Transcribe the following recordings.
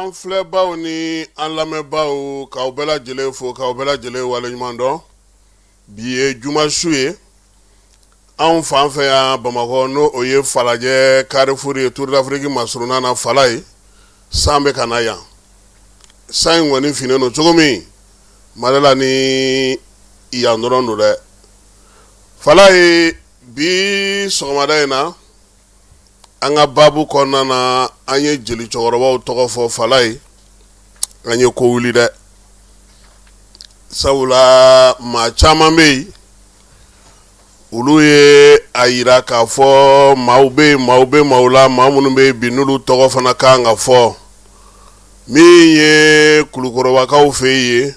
An filɛbaw ni an lamɛnbaw, k'aw bɛɛ lajɛlen fo, k'aw bɛɛ lajɛlen waleɲuman dɔn. Bi ye juma su ye anw fan fɛ yan Bamakɔ, n'o o ye Falajɛ Carrefour ye, Tour d'Afrique masurunna na. Falaye, san bɛ ka na yan. San in kɔni finnen don cogo min, Mali la ni yan dɔrɔn don dɛ. Falaye, bi sɔgɔmada in na, an ka baabu kɔnɔna na, an ye jeli cɛkɔrɔbaw tɔgɔ fɔ. Falaye, an ye ko wuli dɛ, sabula maa caman bɛ yen, olu ye a yira k'a fɔ maaw bɛ yen, maaw bɛ maaw la, maa minnu bɛ yen bi, n'olu tɔgɔ fana kan ka fɔ. Min ye Kulukɔrɔbakaw fɛ yen,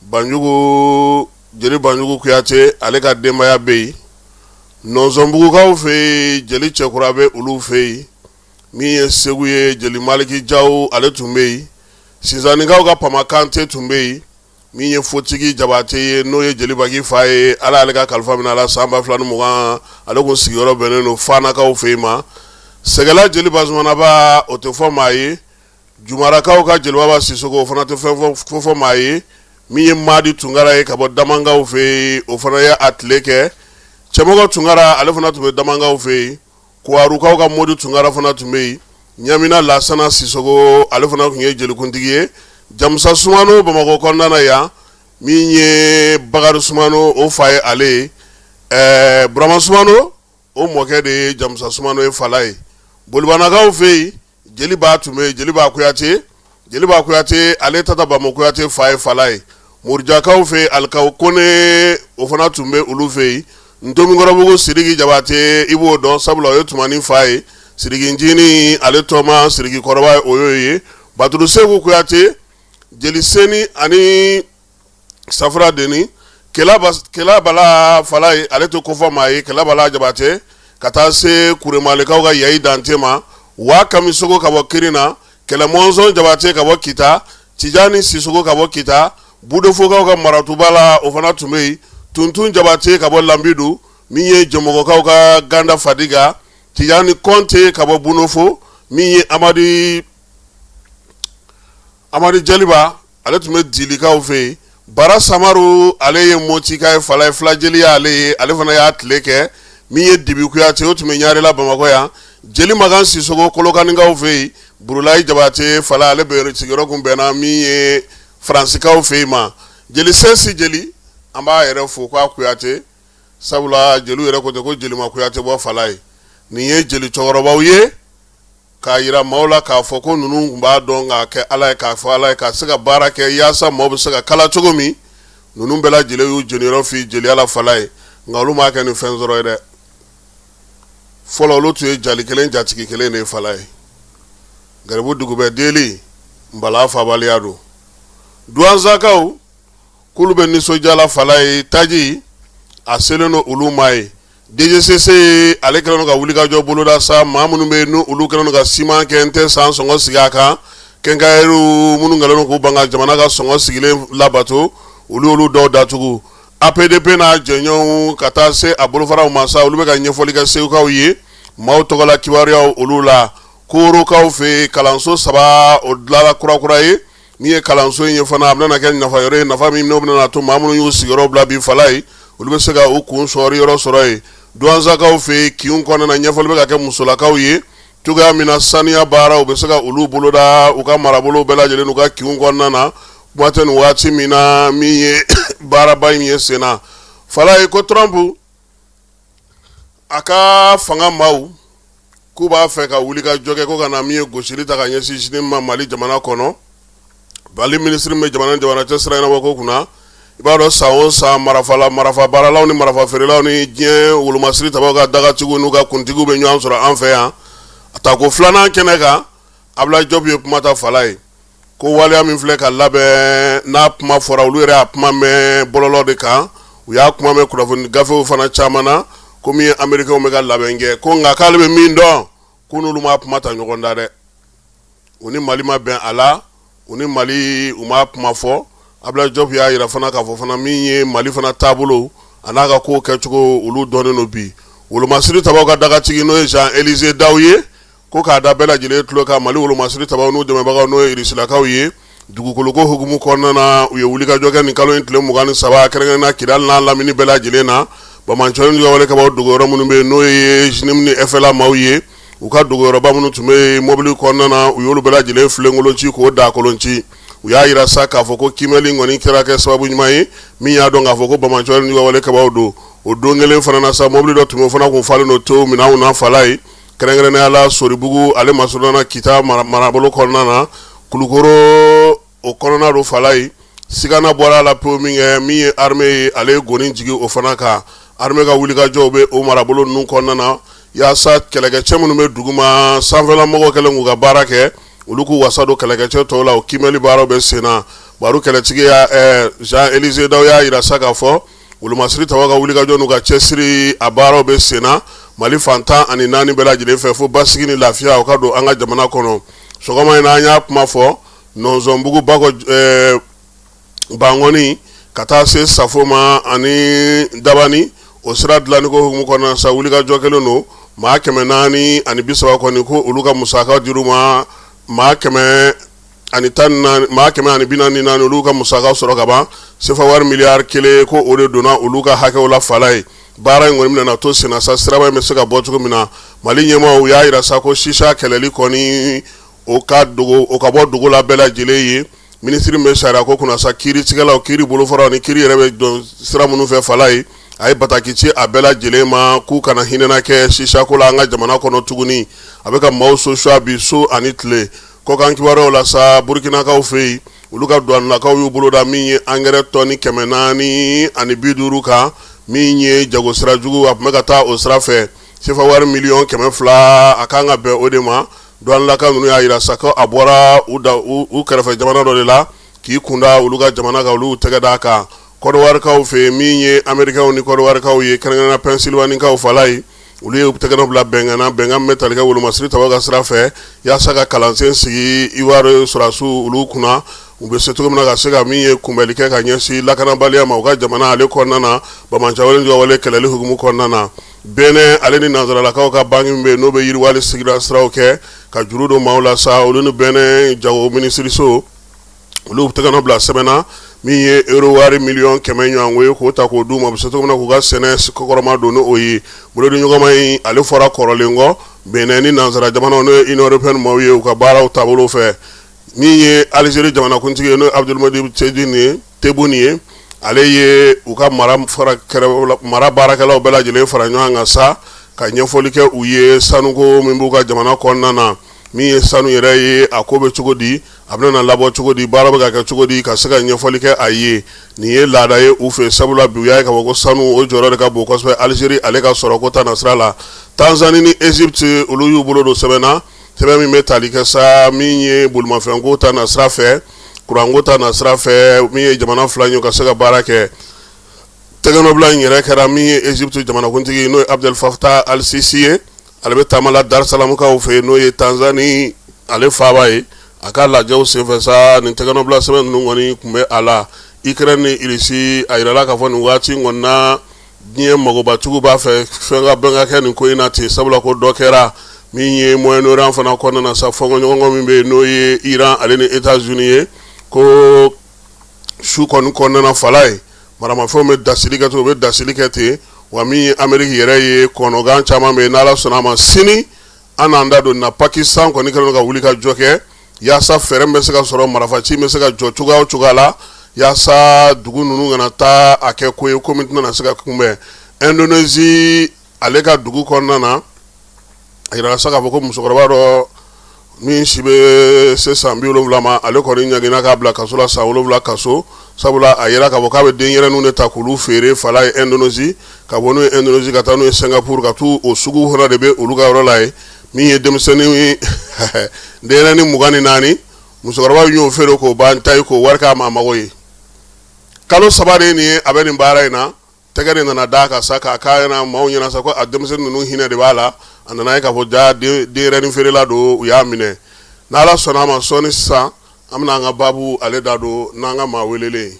Banjugu, jeli Banjugu Kuyate, ale ka denbaya bɛ yen. Nɔnsɔnbugukaw fɛ yen, jeli Cɛkura bɛ olu fɛ yen. Min ye Segu ye, jeli Maliki Jaw, ale tun bɛ yen. Sinsanninkaw ka Pama Kante tun bɛ yen. Min ye Fotigi Jabate ye, n'o ye jeli Baki fa ye, Ala y'ale ka kalifa minɛ a la san 2020, ale kun sigiyɔrɔ bɛnnen don Fanakaw fɛ yen ma. Sɛgɛla jeli Bazumanaba, o tɛ fɔ maa ye. Jumarakaw ka jelibaba Sisoko, o fana tɛ fɛn fɔ maa ye. Min ye Madi Tunkara ye ka bɔ Damankaw fɛ yen, o fana ye a tile kɛ. Cɛmɔgɔ Tunkara, ale fana tun bɛ Damankaw fɛ yen. Kuwarukaw ka Modi Tunkara fana tun bɛ yen. Ɲamina Lasana Sisoko, ale fana tun ye jelikuntigi ye. Jamusa Sumano, Bamakɔ kɔnɔna na yan, min ye Bakari Sumano, o fa ye ale ye. Ɛɛ, Burama Sumano, o mɔkɛ de ye Jamusa Sumano ye. Falaye, Bolibanakaw fɛ yen, jeliba tun bɛ yen, jeliba Kuyate. Jeliba Kuyate, ale tata Bamo Kuyate fa ye. Falaye, Murujakaw fɛ, Alikaw Kone, o fana tun bɛ olu fɛ yen. Ntomikɔrɔbugu Sidiki Jabate, i b'o dɔn, sabula o ye Tumani fa ye. Sidiki Ncinin, ale tɔma Sidiki kɔrɔba ye, o y'o ye. Baturu Seku Kuyate, jeli Seni ani Safura Deni, Kela Bala. Falaye, ale tɛ kofɔ maa ye, Kela Bala Jabate, ka taa se Kuremalikaw ka Yayi Dante ma. Wa Kamisogo ka bɔ Kirina, Kɛlɛmɔnsɔn Jabate ka bɔ Kita, Tijani Sisoko ka bɔ Kita, Budofokaw ka Maratuba la, o fana tun bɛ yen. Tuntun Jabate ka bɔ Lanbidu, min ye Jɔmɔgɔkaw ka Ganda Fadiga, Tijani Kɔnte ka bɔ Bunofo, min ye Amadu Jeliba, ale tun bɛ Dilikaw fɛ yen. Bara Samaru, ale ye Motika ye. Falaye, filajeli y'ale ye, ale fana y'a tile kɛ. Min ye Dibi Kuyate, o tun bɛ Ɲarela Bamakɔ yan. Jeli Makan Sisoko, Kolokanikaw fɛ yen. Burulayi Jabate, Falaye, ale bɛ sigiyɔrɔ kun bɛnna min ye Faransikaw fɛ yen ma. Jeli Sɛsi Jeli, an b'a yɛrɛ fo k'a Kuyate, sabula jeliw yɛrɛ ko ten ko jelima Kuyate bɔ. Falaye, nin ye jeli cɛkɔrɔbaw ye, k'a yira maaw la k'a fɔ ko ninnu tun b'a dɔn k'a kɛ Ala ye, k'a fɔ Ala ye, ka se ka baara kɛ yaasa maaw bɛ se ka kala cogo min. Ninnu bɛɛ lajɛlen y'u jeniyɔrɔ fin jeliya la. Falaye, nka olu m'a kɛ ni fɛn sɔrɔ ye dɛ. Fɔlɔ, olu tun ye jali kelen jatigi kelen de ye. Falaye, garibu dugubɛ deli nbala fabaliya don. Duwansakaw k'olu bɛ nisɔndiya la. Falaye, taji a selen don olu ma ye. DGCC, ale kɛlen don ka wulikajɔ boloda sa. Maa minnu bɛ yen, olu kɛlen don ka siman kɛ n tɛ san sɔngɔ sigi a kan, quincaillerie minnu kɛlen don k'u ban ka jamana ka sɔngɔ sigilen labato, olu dɔw datugu. APDP n'a jɛɲɔgɔnw ka taa se a bolofaraw ma sa, olu bɛ ka ɲɛfɔli kɛ Segukaw ye maaw tɔgɔla kibaruyaw olu la. Korokaw fɛ yen, kalanso saba, o dilanna kurakura ye. Min ye kalanso in ye fana, a bɛna kɛ nafa yɔrɔ ye, nafa min n'o bɛna to maa minnu y'u sigiyɔrɔ bila bi, Falaye, olu bɛ se ka u kun sɔrɔ yɔrɔ sɔrɔ yen. Duwansakaw fɛ yen, kinw kɔnɔna na, ɲɛfɔli bɛ ka kɛ musolakaw ye cogoya min na saniya baaraw bɛ se ka olu boloda u ka marabolo bɛɛ lajɛlen n'u ka kinw kɔnɔna na. Kuma tɛ nin waati min na, min ye baaraba in ye senna. Falaye, ko Trump a ka fanga maaw k'u b'a fɛ ka wuli ka jɔ kɛ ko ka na min ye gosili ta ka ɲɛsin sini ma Mali jamana kɔnɔ. Mali minisiri bɛ jamana jamana cɛ sira ɲɛnabɔ ko kunna, i b'a dɔn, san o san, marafala marafa baaralaw ni marafa feerelaw ni diɲɛ wolomasiri tabaw ka dagatigiw n'u ka kuntigiw bɛ ɲɔgɔn sɔrɔ an fɛ yan. A tako filanan kɛnɛ kan, Abulayi Jɔpu ye kuma ta. Falaye, ko waleya min filɛ ka labɛn, n'a kuma fɔra, olu yɛrɛ y'a kuma mɛn bɔlɔlɔ de kan, u y'a kuma mɛn kunnafoni gafew fana caman na, ko min ye Américains bɛ ka labɛn kɛ, ko nka k'ale bɛ min dɔn, ko n'olu ma kuma ta ɲɔgɔn da dɛ, u ni Mali ma bɛn a la, u ni Mali u ma kuma fɔ. Abulayi Jɔpu y'a yira fana k'a fɔ fana, min ye Mali fana taabolo a n'a ka kow kɛcogo, olu dɔnnen don bi. Wolomasiri tabaw ka dagatigi, n'o ye Jean Élisée Daw ye. Ko k'a da bɛɛ lajɛlen tulo kan, Mali wolomasiri tabaw n'u dɛmɛbagaw, n'o ye Irisilakaw ye, dugukoloko hukumu kɔnɔna na, u ye wulikajɔ kɛ nin kalo in tile 23, kɛrɛnkɛrɛnnenya Kidali n'a lamini bɛɛ lajɛlen na. Banbaanciwale juguya kɛbaw dogoyɔrɔ minnu bɛ yen, n'o ye JNIM ni FLA maaw ye, u ka dogoyɔrɔba minnu tun bɛ yen mɔbili kɔnɔna na, u y'olu bɛɛ lajɛlen filenkolon ci k'o dakolon ci. U y'a jira sa k'a fɔ ko kiimɛli kɔni kɛra kɛ sababu ɲuman ye min y'a dɔn k'a fɔ ko banbaanciwale juguya kɛbaw don. O don kelen fana na sa, mɔbili dɔ tun bɛ, o fana kun falen don tewu minɛnw na Falaye, kɛrɛnkɛrɛnnenya la Soribugu ale masurunna Kita marabolo kɔnɔna na, Kulukoro o kɔnɔna don Falaye. Sigana bɔra a la pewu min kɛ, min ye armée ye, ale ye goni jigin o fana kan. Armée ka wulikajɔw bɛ o marabolo ninnu kɔnɔna na yaasa kɛlɛkɛcɛ minnu bɛ duguma, sanfɛla mɔgɔw kɛlen k'u ka baara kɛ, olu k'u wasa don kɛlɛkɛcɛ tɔw la. O kiimɛli baaraw bɛ sen na. Baro kɛlɛtigi Jean Élisée Dao y'a jira sa k'a fɔ wolomasiri tabaw ka wulikajɔ n'u ka cɛsiri, a baaraw bɛ sen na Mali fan 14 bɛɛ lajɛlen fɛ, fo basigi ni lafiya o ka don an ka jamana kɔnɔ. Sɔgɔma in na, an y'a kuma fɔ Nɔnzɔnbugu, Bakɔ, Bankɔni ka taa se Safo ma ani Dabani, o sira dilanni ko hukumu kɔnɔna sa, wulikajɔ kɛlen don. Maa 430 kɔni ko olu ka musaka dir'u ma, maa 114, maa 144, olu ka musaka sɔrɔ ka ban. Sefa wari miliyari 1, ko o de donna olu ka hakɛw la Falaye. Baara in kɔni bɛna to senna sa, siraba in bɛ se ka bɔ cogo min na. Mali ɲɛmaaw y'a jira sa ko sisa kɛlɛli kɔni, o ka dogo, o ka bɔ dogo la bɛɛ lajɛlen ye. Minisiri min bɛ sariya ko kunna sa, kiiritigɛlaw, kiiri bolofaraw ni kiiri yɛrɛ bɛ don sira minnu fɛ Falaye, a ye bataki ci a bɛɛ lajɛlen ma k'u kana hinɛna kɛ sisako la an ka jamana kɔnɔ tuguni. A bɛ ka maaw sosuwa bi so ani tile. Kɔkan kibaruyaw la sa, Burukinakaw fɛ yen, olu ka duwanilakaw y'u bolo da min ye angɛrɛ tɔni 450 kan, min ye jago sira jugu, a tun bɛ ka taa o sira fɛ. Sefa wari miliyɔn 200, a kan ka bɛn o de ma. Duwanilaka ninnu y'a jira sa ko a bɔra u da u kɛrɛfɛ jamana dɔ de la k'i kunda olu ka jamana kan, olu tɛgɛ d'a kan. Kɔdiwarikaw fɛ yen, min ye Amerikɛnw ni Kɔdiwarikaw ye, kɛrɛnkɛrɛnnenya Pɛnsilwanikaw Falaye, olu ye tɛgɛnɔ bila bɛnkan na, bɛnkan min bɛ tali kɛ wolomasiri tabaw ka sira fɛ, yaasa ka kalansen sigi Ivoire sɔrɔdasiw olu kunna, u bɛ se cogo min na ka se ka min ye kunbɛli kɛ ka ɲɛsin lakanabaliya ma u ka jamana ale kɔnɔna na, banbaanciwale juguya kɛlɛli hukumu kɔnɔna na. Bénin ale ni nansaralakaw ka banki min bɛ yen, n'o bɛ yiriwali sigira siraw kɛ ka juru don maaw la sa, olu ni Bénin jago minisiriso, olu tɛgɛnɔ bila sɛbɛn na min ye euro wari miliyɔn 100 ɲɔgɔn ye, k'o ta k'o d'u ma, u bɛ se cogo min na k'u ka sɛnɛ kɔkɔrɔma don n'o ye. Bolodiɲɔgɔnma in ale fɔra kɔrɔlen kɔ Bénin ni nansara jamanaw, n'o ye Union européenne maaw ye, u ka baaraw taabolo fɛ. Min ye Alizeri jamanakuntigi ye, n'o ye Abdelmadjid Tebboune ye, ale ye u ka mara baarakɛlaw bɛɛ lajɛlen fara ɲɔgɔn kan sa ka ɲɛfɔli kɛ u ye sanuko min b'u ka jamana kɔnɔna na, min ye sanu yɛrɛ ye, a ko bɛ cogo di, a bɛna labɔ cogo di, baara bɛ ka kɛ cogo di, ka se ka ɲɛfɔli kɛ a ye. Nin ye laada ye u fɛ, sabula bi u y'a ye k'a fɔ ko sanu o jɔyɔrɔ de ka bon kosɛbɛ Alizeri ale ka sɔrɔko ta nasira la. Tanzanie ni Égypte, olu y'u bolo don sɛbɛn na, sɛbɛn min bɛ tali kɛ sa min ye bolimafɛnko ta nasira fɛ, kuranko ta nasira fɛ, min ye jamana fila ye ka se ka baara kɛ. Tɛgɛnɔbila in yɛrɛ kɛra min ye Égypte jamanakuntigi, n'o ye Abdel Fattah al-Sisi ye, ale bɛ taama la Dar es Salaamkaw fɛ yen, n'o ye Tanzanie ale faaba ye. A ka lajɛw senfɛ sa, nin tɛgɛnɔbila sɛbɛn ninnu kɔni tun bɛ a la. Ukraine ni Russie, a yirala k'a fɔ nin waati in kɔni na, diɲɛ magobatigiw b'a fɛ fɛn ka bɛn ka kɛ nin ko in na ten, sabula ko dɔ kɛra min ye Moyen-Orient fana kɔnɔna na sa, fɔnkɔɲɔgɔnkɔ min bɛ yen, n'o ye Iran ale ni États-Unis ye, ko su kɔni kɔnɔna Falaye, maramafɛnw bɛ dasili kɛ ten, u bɛ dasili kɛ ten wa. Min ye Ameriki yɛrɛ ye, kɔnɔgan caman bɛ yen. N'Ala sɔnna a ma, sini an n'an da don na. Pakistan kɔni kɛlen don ka wuli ka jɔ kɛ yaasa fɛɛrɛ min bɛ se ka sɔrɔ, marifaci bɛ se ka jɔ cogoya o cogoya la, yaasa dugu ninnu kana taa a kɛ ko ye ko min tɛna se ka kunbɛn. Indonésie ale ka dugu kɔnɔna na, a yirala sa k'a fɔ ko musokɔrɔba dɔ min si bɛ se san 70 ma, ale kɔni ɲangina k'a bila kaso la san 7 kaso, sabula a yira k'a fɔ k'a bɛ denyɛrɛninw de ta k'olu feere Falaye Indonésie, ka bɔ n'u ye Indonésie ka taa n'u ye Singapour, ka t'u o sugu fana de bɛ olu ka yɔrɔ la yen. Min ye denmisɛnnin denyɛrɛnin 24, musokɔrɔba y'o feere k'o ban ta ye, k'o wari k'a ma mago ye. Kalo 3 de ye nin ye a bɛ nin baara in na. Tɛgɛ de nana d'a kan sa k'a k'a ɲɛna, maaw ɲɛna sa ko a denmisɛnnin ninnu hinɛ de b'a la. A nana ye k'a fɔ ja denyɛrɛnin feerela don, u y'a minɛ. N'Ala sɔnna a ma, sɔɔni sisan an bɛna an ka baabu ale da don n'an ka maa welelen ye.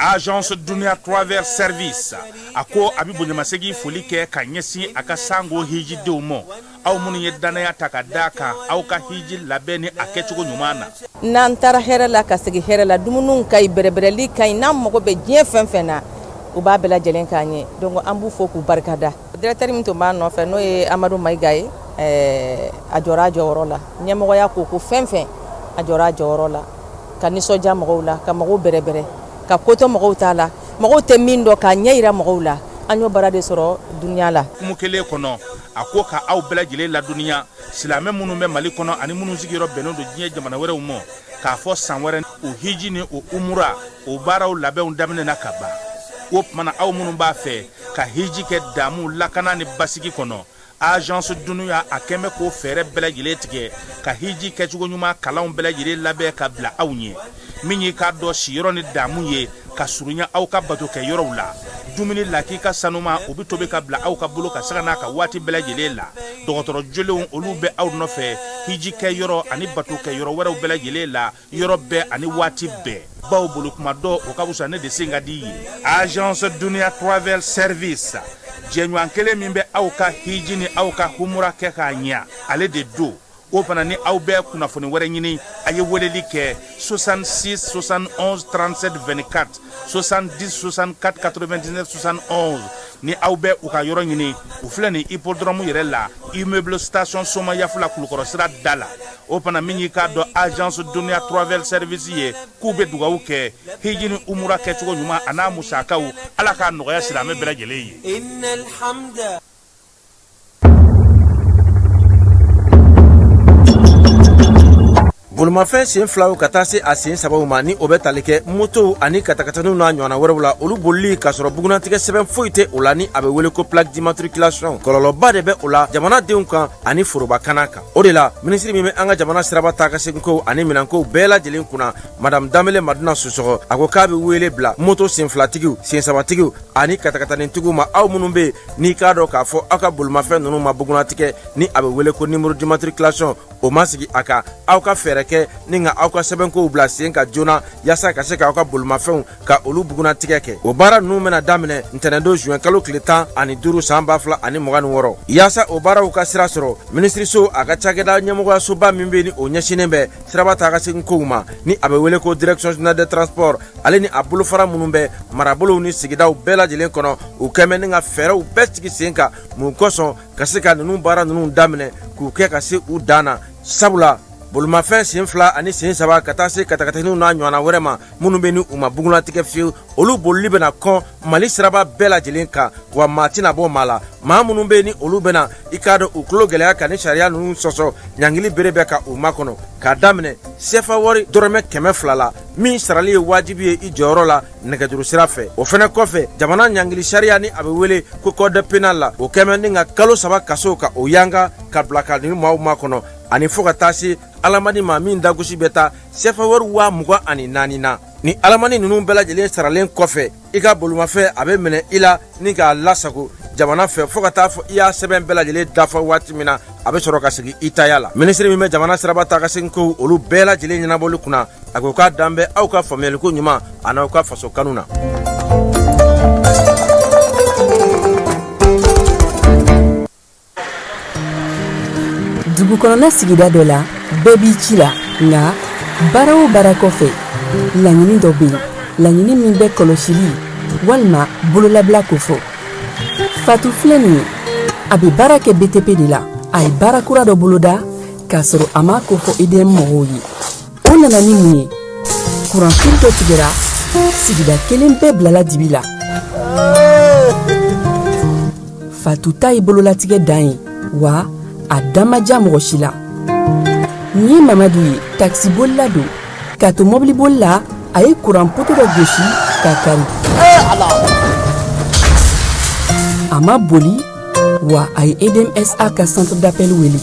Agence Dunia Travel Service a ko a bɛ bonyamasegin foli kɛ ka ɲɛsin a ka sango hijidenw ma, aw minnu ye dannaya ta ka da kan aw ka hiji labɛn ni a kɛcogo ɲuman na. N'an taara hɛrɛ la ka segin hɛrɛ la, dumuniw ka ɲi, bɛrɛbɛrɛli ka ɲi, n'an mago bɛ diɲɛ fɛn fɛn na, u b'a bɛɛ lajɛlen k'an ye. Donc an b'u fo k'u barikada. Directeur min tun b'a nɔfɛ, n'o ye Amadu Mayiga ye, ɛɛ a jɔra a jɔyɔrɔ la. Ɲɛmɔgɔya ko ko fɛn fɛn, a jɔra a jɔyɔrɔ la, ka nisɔndiya mɔgɔw la, ka mɔgɔw bɛrɛbɛrɛ, ka ko to mɔgɔw ta la, mɔgɔw tɛ min dɔn k'a ɲɛ jira mɔgɔw la. An y'o baara de sɔrɔ Dunia la. Hukumu kelen kɔnɔ, a ko ka aw bɛɛ lajɛlen ladɔnniya, silamɛ minnu bɛ Mali kɔnɔ ani minnu sigiyɔrɔ bɛnnen don diɲɛ jamana wɛrɛw ma, k'a fɔ san wɛrɛ o hiji ni o umura o baaraw labɛnw daminɛna ka ban. O tuma na, aw minnu b'a fɛ ka hiji kɛ damu, lakana ni basigi kɔnɔ, Agence Dunia a kɛn bɛ k'o fɛɛrɛ bɛɛ lajɛlen tigɛ ka hiji kɛcogo ɲuman kalanw bɛɛ lajɛlen labɛn ka bila aw ɲɛ. Min y'i k'a dɔn siyɔrɔ ni damu ye ka surunya aw ka batokɛ yɔrɔw la, dumuni lakika sanuma o bɛ tobi ka bila aw ka bolo ka sanga n'a ka waati bɛɛ lajɛlen la. Dɔgɔtɔrɔ jolenw olu bɛ aw nɔfɛ hiji kɛ yɔrɔ ani batokɛ yɔrɔ wɛrɛw bɛɛ lajɛlen la yɔrɔ bɛɛ ani waati bɛɛ, bawo boli kuma dɔ o ka fisa ne de sen ka di ye. Agence Dunia Travel Service, jɛɲɔgɔn kelen min bɛ aw ka hiji ni aw ka humura kɛ k'a ɲɛ, ale de don. O fana ni aw bɛ kunnafoni wɛrɛ ɲini, a ye weleli kɛ 66 71 37 24, 70 64 99 71. Ni aw bɛ u ka yɔrɔ ɲini, u filɛ nin hippodrome yɛrɛ la, immeuble station Somayafula, Kulukɔrɔ sira da la. O fana min y'i k'a dɔn Agence Dunia Travel Service ye, k'u bɛ dugawu kɛ hiji ni umura kɛcogo ɲuman a n'a musakaw, Ala k'a nɔgɔya silamɛ bɛɛ lajɛlen ye. Bolimafɛn sen filaw ka taa se a sen sabaw ma, ni o bɛ tali kɛ motow ani katakataninw n'a ɲɔgɔnna wɛrɛw la, olu bolili k'a sɔrɔ bugunnatigɛ sɛbɛn foyi tɛ o la, ni a bɛ wele ko plaque d'immatriculation, kɔlɔlɔba de bɛ o la jamanadenw kan ani forobakana kan. O de la, minisiri min bɛ an ka jamana siraba taa ka seginkow ani minɛnkow bɛɛ lajɛlen kunna, Madame Danbele Madina Sisɔkɔ, a ko k'a bɛ wele bila moto senfilatigiw, sensabatigiw ani katakatanintigiw ma, aw minnu bɛ n'i k'a dɔn k'a fɔ aw ka bolimafɛn ninnu ma bugunnatigɛ, ni a bɛ wele ko numéro d'immatriculation, o ma sigi a kan, aw ka fɛɛrɛ kɛ ni ka aw ka sɛbɛnkow bila sen kan joona, yaasa ka se k'aw ka bolimafɛnw ka olu bugunnatigɛ kɛ. O baara ninnu bɛna daminɛ ntɛnɛndon juin kalo tile 15 san 2026. Yaasa o baaraw ka sira sɔrɔ, minisiriso a ka cakɛda ɲɛmɔgɔyasoba min bɛ ni o ɲɛsinnen bɛ siraba taa ka segin kow ma, ni a bɛ wele ko Direction générale des transports, ale ni a bolofara minnu bɛ marabolow ni sigidaw bɛɛ lajɛlen kɔnɔ, u kɛn bɛ ni ka fɛɛrɛw bɛɛ sigi sen kan mun kosɔn ka se ka ninnu baara ninnu daminɛ k'u kɛ ka se u dan na. Sabula bolimafɛn sen fila ani sen saba ka taa se katakataninw n'a ɲɔgɔnna wɛrɛ ma, minnu bɛ ni u ma bugunnatigɛ fiyewu, olu bolili bɛna kɔn Mali siraba bɛɛ lajɛlen kan, wa maa tɛna bɔ maa la. Maa minnu bɛ ni olu bɛna i k'a dɔn u tulo gɛlɛya ka ni sariya ninnu sɔsɔ, ɲangili bere bɛ ka u makɔnɔ k'a daminɛ sefa wari dɔrɔmɛ 200 la, min sarali ye wajibi ye i jɔyɔrɔ la nɛgɛjuru sira fɛ. O fɛnɛ kɔfɛ, jamana ɲangili sariya, ni a bɛ wele ko code pénal la, o kɛmɛ ni ka kalo 3 kaso ka o yanga ka bila ka nin maaw makɔnɔ, ani fo ka taa se alamani ma min dagosi bɛ taa sefa wari 24,000 na. Ni alamani ninnu bɛɛ lajɛlen saralen kɔfɛ, i ka bolimafɛn a bɛ minɛ i la ni k'a lasago jamana fɛ fo ka taa fɔ i y'a sɛbɛn bɛɛ lajɛlen dafa waati min na, a bɛ sɔrɔ ka segin i taya la. Minisiri min bɛ jamana siraba taa ka segin kow olu bɛɛ lajɛlen ɲɛnabɔli kunna, a ko k'a dan bɛ aw ka faamuyaliko ɲuman an'aw ka faso kanu na. Dugu kɔnɔna sigida dɔ la, bɛɛ b'i ci la, nka baara o baara kɔfɛ, laɲini dɔ bɛ yen, laɲini min bɛ kɔlɔsili walima bololabila kofɔ. Fatu filɛ nin ye, a bɛ baara kɛ BTP de la. A ye baara kura dɔ boloda k'a sɔrɔ a m'a kofɔ EDM mɔgɔw ye. O nana ni mun ye? Kuranfili dɔ tigɛra, sigida kelen bɛɛ bilala dibi la. Fatu ta ye bololatigɛ dan ye, wa a da ma diya mɔgɔ si la. Nin ye Mamadu ye, takisibolila don. K'a to mɔbiliboli la, a ye kuran poto dɔ gosi k'a kari. A ma boli, wa a ye EDMSA ka centre d'appel wele.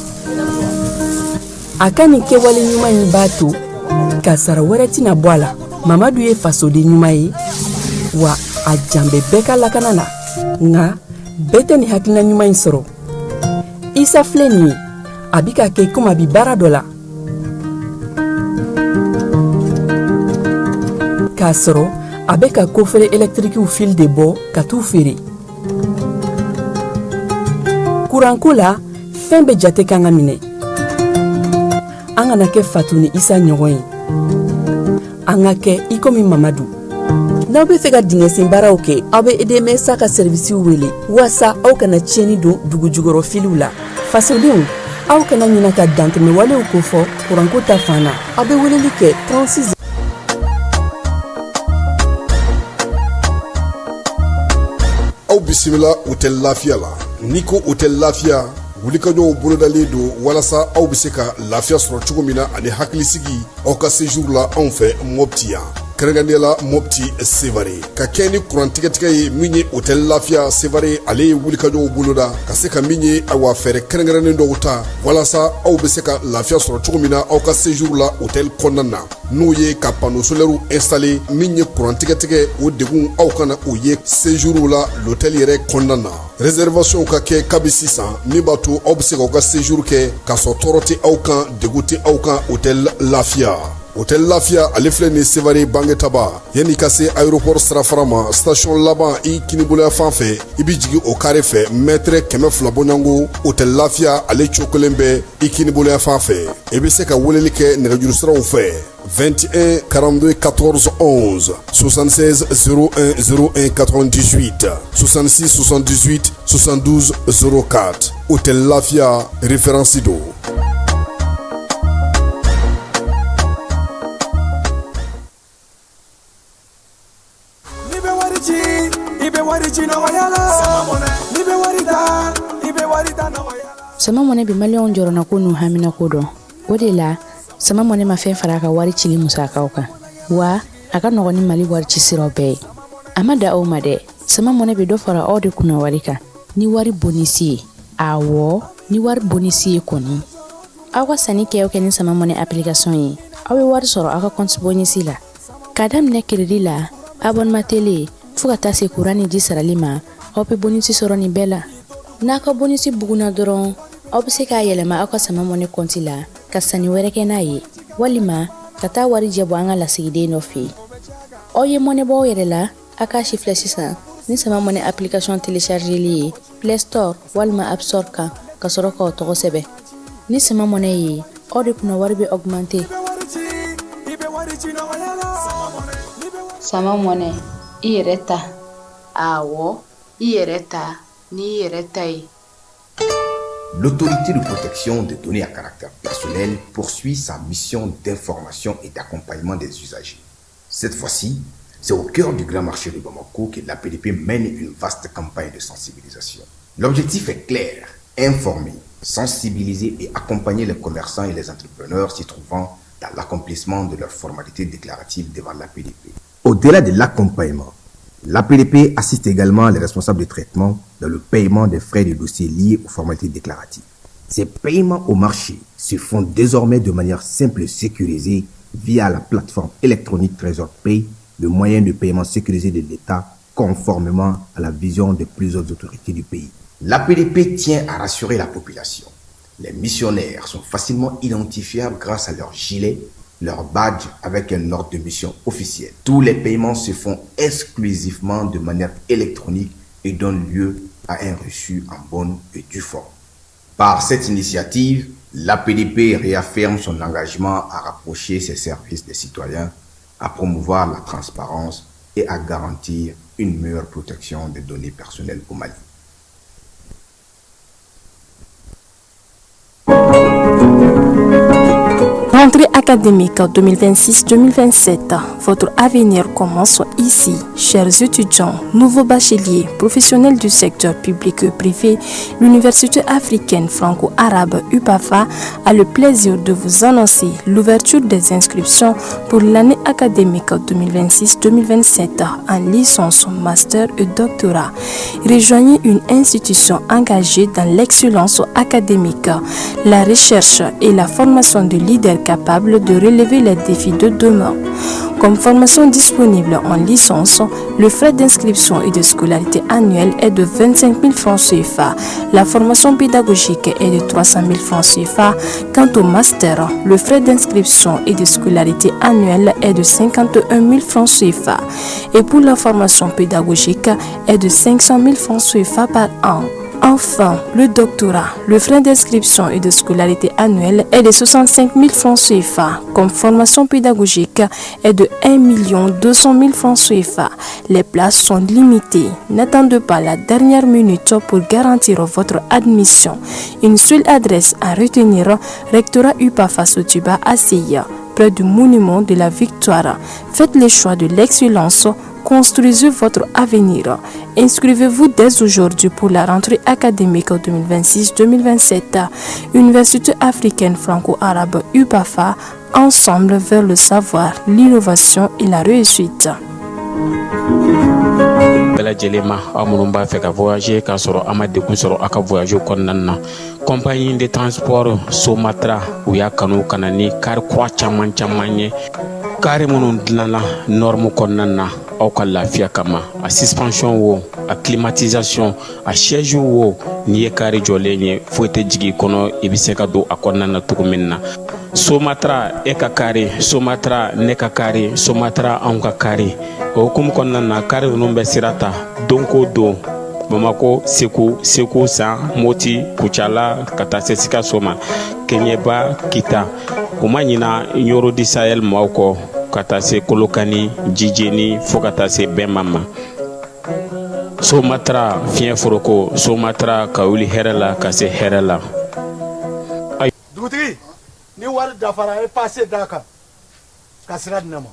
A ka nin kɛwale ɲuman in b'a to kasara wɛrɛ tɛna bɔ a la. Mamadu ye fasoden ɲuman ye, wa a jan bɛ bɛɛ ka lakana na. Nka bɛɛ tɛ nin hakilina ɲuman in sɔrɔ. Isa filɛ nin ye, a bɛ ka kɛ komi a bɛ baara dɔ la, k'a sɔrɔ A bɛ ka coffret électriquew fil de bɔ ka t'u feere. Kuranko la, fɛn bɛɛ jate kan ka minɛ. An kana kɛ Fatu ni Isa ɲɔgɔn ye, an ka kɛ i komi Mamadu. N'aw bɛ fɛ ka dingɛsen baaraw kɛ, aw bɛ EDMSA ka sɛrivisiw wele waasa aw kana tiɲɛni don dugu jukɔrɔ filiw la. Fasodenw, aw kana ɲina ka dantɛmɛwalew kofɔ kuranko ta fan na. Aw bɛ weleli kɛ 36. Aw bisimila Hôtel Lafiya la. N'i ko Hôtel Lafiya, wulikajɔw bolodalen don walasa aw bɛ se ka lafiya sɔrɔ cogo min na ani hakilisigi aw ka séjour la anw fɛ Mopti yan, kɛrɛnkɛrɛnnenya la Mopti Sevare. Ka kɛ ni kuran tigɛtigɛ ye min ye, Hôtel Lafiya Sevare ale ye wulikajɔw boloda ka se ka min ye, awa, fɛɛrɛ kɛrɛnkɛrɛnnen dɔw ta walasa aw bɛ se ka lafiya sɔrɔ cogo min na aw ka séjour la hôtel kɔnɔna na, n'o ye ka panneau solaire installer. Min ye kuran tigɛtigɛ, o degun aw kana o ye séjour la l'hôtel yɛrɛ kɔnɔna na. Réservation ka kɛ kabi sisan, min b'a to aw bɛ se k'aw ka séjour kɛ k'a sɔrɔ tɔɔrɔ tɛ aw kan, degun tɛ aw kan. Hôtel Lafiya, Hôtel Lafiya ale filɛ nin Sevare Bangetaba, yanni ka se aéroport sirafara ma, station laban i kiniboloya fan fɛ, i bɛ jigin o carré fɛ, mètre 200 bɔɲɔgɔnko, Hôtel Lafiya ale cokolen bɛ i kiniboloya fan fɛ. I bɛ se ka weleli kɛ nɛgɛjuru siraw fɛ: 21 42 14 11, 76 01 01 98, 66 78 72 04. Hôtel Lafiya, référence don. N'i bɛ wari ci, i bɛ wari ci nɔgɔya la. N'i bɛ wari ta, i bɛ wari ta nɔgɔya la. Sama Money bɛ maliyɛnw jɔrɔnako n'u haminako dɔn. O de la, Sama Money ma fɛn fara a ka wari cili musakaw kan, wa a ka nɔgɔn ni Mali wari ci siraw bɛɛ ye. A ma da aw ma dɛ, Sama Money bɛ dɔ fara aw de kunna wari kan ni wari bonisi ye. Awɔ, ni wari bonisi ye kɔni. Aw ka sanni kɛ o kɛ ni Sama Money application ye, aw bɛ wari sɔrɔ aw ka compte bonisi la. K'a daminɛ crédit la, abonnement télé, fo ka taa se kuran ni ji sarali ma, aw bɛ bonisi sɔrɔ nin bɛɛ la. N'a ka bonisi bugunna dɔrɔn, aw bɛ se k'a yɛlɛma aw ka Sama Money compte la ka sanni wɛrɛ kɛ n'a ye, walima ka taa wari jɛ bɔ an ka lasigiden dɔ fɛ yen. Aw ye mɔnɛ bɔ aw yɛrɛ la, a k'a sifilɛ sisan ni Sama Money application téléchargeli ye Play Store walima App Store kan, ka sɔrɔ k'aw tɔgɔ sɛbɛn. Ni Sama Money ye, aw de kunna wari bɛ augmenter. Sama Money, i yɛrɛ ta. Awɔ, i yɛrɛ ta n'i yɛrɛ ta ye. L'autorité de protection des données à caractère personnel poursuit sa mission d'information et d'accompagnement des usagers. Cette fois-ci, c'est au cœur du grand marché de Bamako que l'APDP mène une vaste campagne de sensibilisation. L'objectif est clair: informer, sensibiliser et accompagner les commerçants et les entrepreneurs s'y trouvant dans l'accomplissement de leurs formalités déclaratives devant l'APDP. Au-delà de l'accompagnement, l'APDP assiste également les responsables de traitement dans le paiement des frais de dossier liés aux formalités déclaratives. Ces paiements au marché se font désormais de manière simple et sécurisée via la plateforme électronique Trésor Pay, le moyen de paiement sécurisé de l'État conformément à la vision des plus hautes autorités du pays. L'APDP tient à rassurer la population. Les missionnaires sont facilement identifiables grâce à leur gilet, leur badge avec un ordre de mission officiel. Tous les paiements se font exclusivement de manière électronique et donnent lieu à un reçu en bonne et due forme. Par cette initiative, l'APDP réaffirme son engagement à rapprocher ses services des citoyens, à promouvoir la transparence et à garantir une meilleure protection des données personnelles au Mali. Rentrée académique 2026-2027, votre avenir commence ici. Chers étudiants, nouveaux bacheliers, professionnels du secteur public et privé, l'Université africaine franco-arabe UPAFA a le plaisir de vous annoncer l'ouverture des inscriptions pour l'année académique 2026-2027 en licence, master et doctorat. Rejoignez une institution engagée dans l'excellence académique, la recherche et la formation de leaders capables capables de relever les défis de demain. Comme formation disponible en licence, le frais d'inscription et de scolarité annuelle est de 25 000 francs CFA. La formation pédagogique est de 300 000 francs CFA. Quant au master, le frais d'inscription et de scolarité annuelle est de 51 000 francs CFA. Et pour la formation pédagogique est de 500 000 francs CFA par an. Enfin, le doctorat, le frais d'inscription et de scolarité annuelle est de 65 000 francs CFA. Comme formation pédagogique est de 1 200 000 francs CFA. Les places sont limitées. N'attendez pas la dernière minute pour garantir votre admission. Une seule adresse à retenir, rectorat UPAFA Sotuba ACI, près du monument de la Victoire. Faites le choix de l'excellence. Construisez votre avenir. Inscrivez-vous dès aujourd'hui pour la rentrée académique 2026-2027. Université africaine franco-arabe UPAFA, ensemble vers le savoir, l'innovation et la réussite. Bɛɛ lajɛlen ma, aw minnu b'a fɛ ka voyager k'a sɔrɔ a ma degun sɔrɔ aw ka voyage kɔnɔna na, compagnie de transport Somatra, u y'a kanu ka na ni kari kura caman caman ye, kari minnu dilanna norme kɔnɔna na aw ka lafiya kama. A suspension wo, a climatisation, a siège wo, n'i ye kari jɔlen ye, foyi tɛ jigin i kɔnɔ, i bɛ se ka don a kɔnɔna na cogo min na. Somatra, e ka kari Somatra, ne ka kari Somatra, anw ka kari. O hukumu kɔnɔna na, kari ninnu bɛ sira ta don ko don, Bamako, Segu, Segu San, Moti, Kucala, ka taa se Sikaso ma, Keɲeba, Kita. U ma ɲina Ɲoro du Sahel maaw kɔ, ka taa se Kolokani, Jijeni, fo ka taa se Bɛnma ma. Somatra, fiɲɛ foroko Somatra, ka wuli hɛrɛ la ka se hɛrɛ la. Dugutigi, ni wari dafara, e pase d'a kan ka sira di ne ma.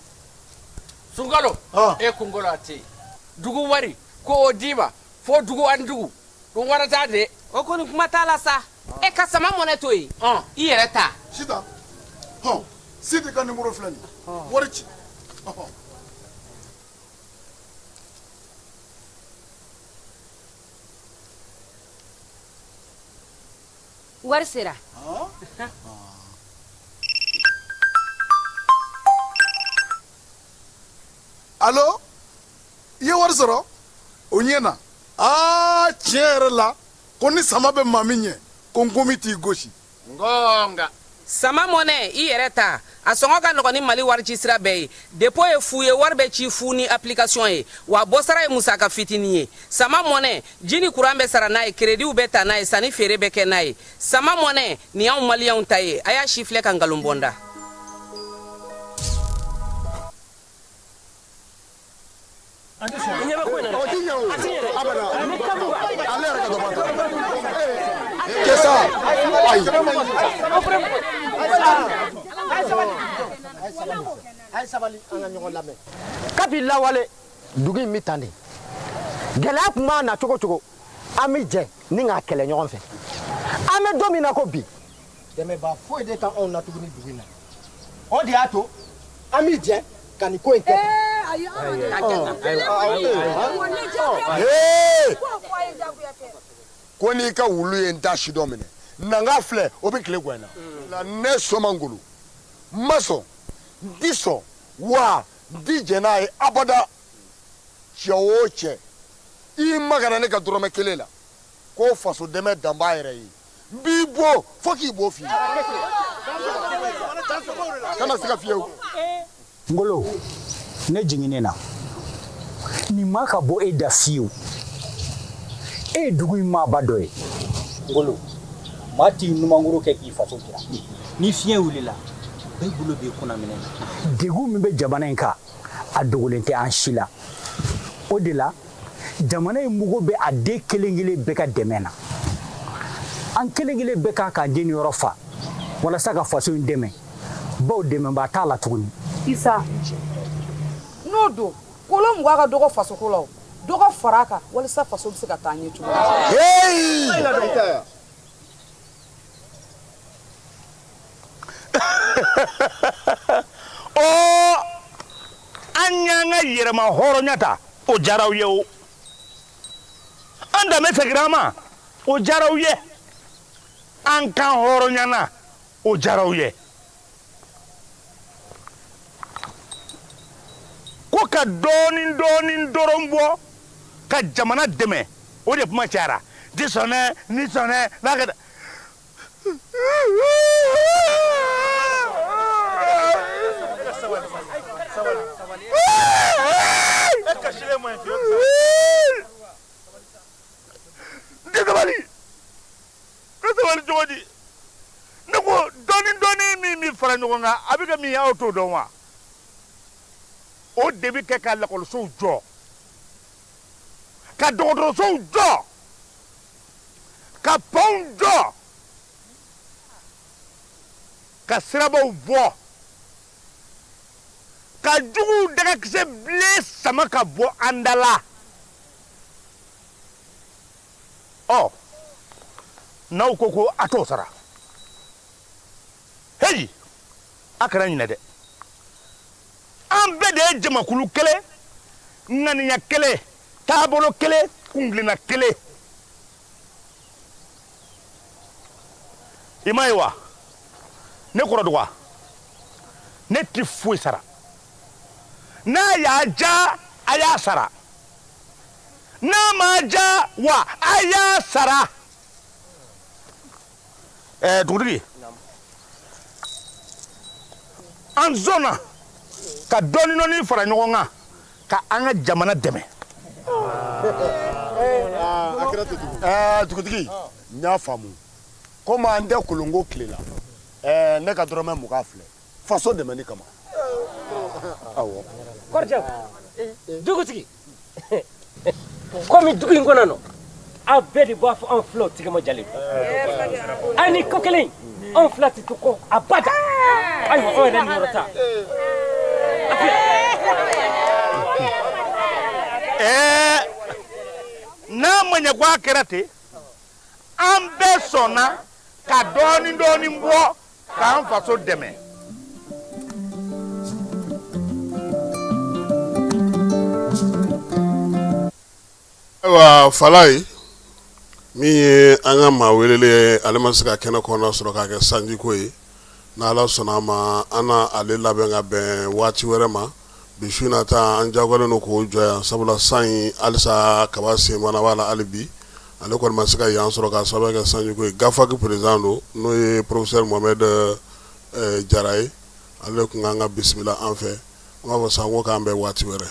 Sunkalo, e kunkolo a tɛ yen. Dugu wari ko o d'i ma fo dugu ani dugu dun wara t'a de. O kɔni, kuma t'a la sa. E ka Sama Mɔnɛ to yen, i yɛrɛ ta. Sitan, hɔn, Sidi ka nimoro filɛ nin ye, wari ci. Wari sera. Alo, i ye wari sɔrɔ o ɲɛ na. Aa, tiɲɛ yɛrɛ la, ko ni sama bɛ maa min ɲɛ, ko nkomi t'i gosi. Ngonga. Sama Mɔnɛ, i yɛrɛ ta, a sɔngɔ ka nɔgɔn ni Mali wari ci sira bɛɛ ye. Dépôt ye fu ye, wari bɛ ci fu ni application ye, wa bɔsara ye musaka fitinin ye. Sama Mɔnɛ, ji ni kuran bɛ sara n'a ye, créditw bɛ ta n'a ye, sanni feere bɛ kɛ n'a ye. Sama Mɔnɛ, nin y'anw maliyɛnw ta ye. A y'a si filɛ ka nkalon bɔ n da. Kabi lawale, dugu in bɛ tan de. Gɛlɛya tun b'a na cogo cogo, an bɛ jɛ ni k'a kɛlɛ ɲɔgɔn fɛ. An bɛ don min na ko bi, dɛmɛbaa foyi de t'anw na tuguni dugu in na. O de y'a to an bɛ jɛ ka nin ko in kɛ. Ko n'i ka wulu ye n ta si dɔ minɛ, nanga filɛ, o bɛ tile gwan na. Ne Soma Ngolo, n ma sɔn, n ti sɔn, wa n ti jɛn n'a ye abada. Cɛ o cɛ, i magara ne ka dɔrɔmɛ kelen la, ko faso dɛmɛ dan b'a yɛrɛ ye, n b'i bon fo k'i bo f'i ye, kana se ka fiyewu. Ngolo, ne jiginnen na nin ma ka bɔ e da fiyewu. E ye dugu in maaba dɔ ye. Ngolo, maa t'i numankuru kɛ k'i faso jira. Ni fiɲɛ wulila, bɛɛ bolo b'i kunna minɛ na. Degun min bɛ jamana in kan, a dogolen tɛ an si la. O de la, jamana in mago bɛ a den kelen kelen bɛɛ ka dɛmɛ na. An kelen kelen bɛɛ kan k'an jeniyɔrɔ fa walasa ka faso in dɛmɛ, bawo dɛmɛbaa t'a la tuguni. Isa, n'o don, kolo 20 ka dɔgɔ fasoko la, o dɔ ka fara a kan walisa faso bɛ se ka taa ɲɛ cogo min. Ɔ, an y'an ka yɛrɛma hɔrɔnya ta, o diyara aw ye. O an danbe seginna an ma, o diyara aw ye. An kan hɔrɔnyana, o diyara aw ye. ka dɔɔnin dɔɔnin dɔrɔn bɔ ka jamana dɛmɛ, o de kuma cayara. Di sɔnɛ ni sɔnɛ n'a kɛ. N tɛ sabali, ka sabali cogo di? Ne ko dɔɔnin dɔɔnin min bɛ fara ɲɔgɔn kan, a bɛ kɛ min ye, aw t'o dɔn wa? O de bɛ kɛ ka lakɔlisow jɔ, ka dɔgɔtɔrɔsow jɔ, ka pɔnw jɔ, ka sirabaw bɔ, ka juguw dagakisɛ bilen sama ka bɔ an da la. Ɔ, n'aw ko ko a t'o sara, heyi, a kana ɲinɛ dɛ, an bɛɛ de ye jamakulu kelen, ŋaniya kelen, taabolo kelen, kuntilenna kelen. I m'a ye wa, ne kɔrɔ dɔgɔ, ne tɛ foyi sara. N'a y'a ja, a y'a sara. N'a m'a ja wa, a y'a sara. Ɛɛ dugutigi, an sɔnna ka dɔɔnin dɔɔnin fara ɲɔgɔn kan ka an ka jamana dɛmɛ. A kɛra ten tugun. Ɛɛ dugutigi, n y'a faamu. Komi an tɛ kolonko tile la, ɛɛ ne ka dɔrɔmɛ 20 filɛ faso dɛmɛni kama. Awɔ. Kɔrɔcɛ, dugutigi, komi dugu in kɔnɔ nɔ, aw bɛɛ de b'a fɔ anw filaw tigɛma jalen don. Ani ko kelen, anw fila tɛ to kɔ abada. Ayiwa, anw yɛrɛ niyɔrɔ ta. Ɛɛ, n'a ma ɲɛ ko a kɛra ten, an bɛɛ sɔnna ka dɔɔnin dɔɔnin bɔ k'an faso dɛmɛ. Ayiwa, Falaye, min ye an ka maa welelen ye, ale ma se ka kɛnɛ kɔnɔna sɔrɔ k'a kɛ sanjiko ye. N'Ala sɔnna a ma, an na ale labɛn ka bɛn waati wɛrɛ ma. Bi su in na ta, an jagoyalen don k'o jɔ yan, sabula san in halisa kaba senbana b'a la hali bi. Ale kɔni ma se ka yan sɔrɔ k'a sababu kɛ sanjiko ye. GAFAC président don, n'o ye professeur Mohamed Jara ye. Ale de tun kan ka bisimila an fɛ. An b'a fɔ sa ko k'an bɛn waati wɛrɛ.